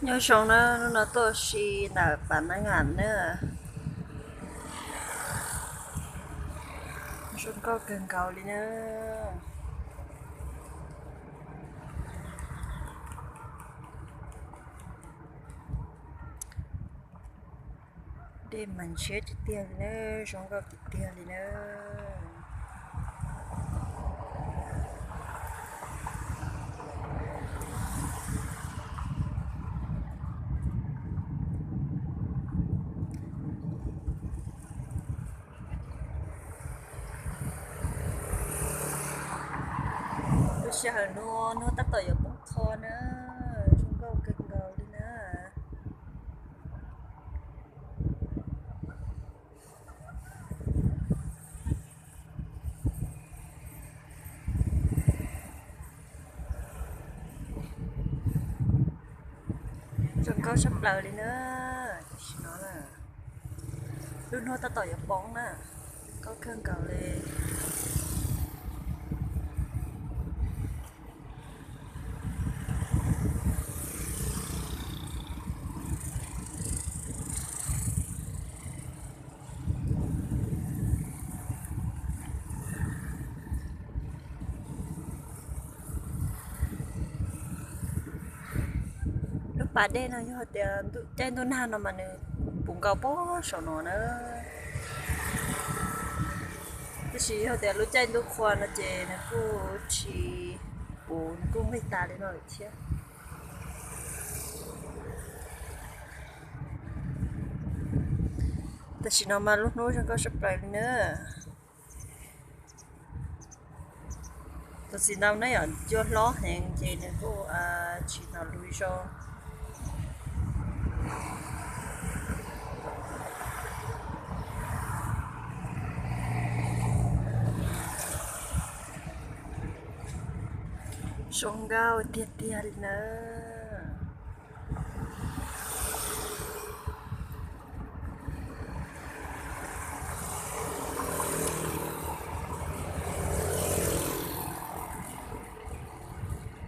Nyob zoo na, hnub no tuaj si ntawm Pas Nab Ngas na. Zoo nkauj kawg nkaus li na. Dej mas ntshiab tiag tiag li na, zoo nkauj tiag tiag li na. Lub sij hawm no hnub tab tom yuav poob qho na, zoo nkauj kawg nkaus li na. Zoo nkauj tshaj plaws li na. Tam sim no na, lub hnub tab tom yuav poob na, zoo nkauj kawg nkaus li. Lub pas dej no yog tias caij ntuj nag no mas nws puv nkaus pem saum no na. Tab sis yog tias lub caij ntuj qhua no ces nws kuj tsis puv, nws kuj nqig tas li no lawm thiab. Tam sim no mas lub hnub zoo nkauj tshaj plaws li na. Tus txiv ntoo ne yom, cua hlob heev ces nws kuj tsis hnov lus zoo. Zoo nkauj tiag tiag li nawb.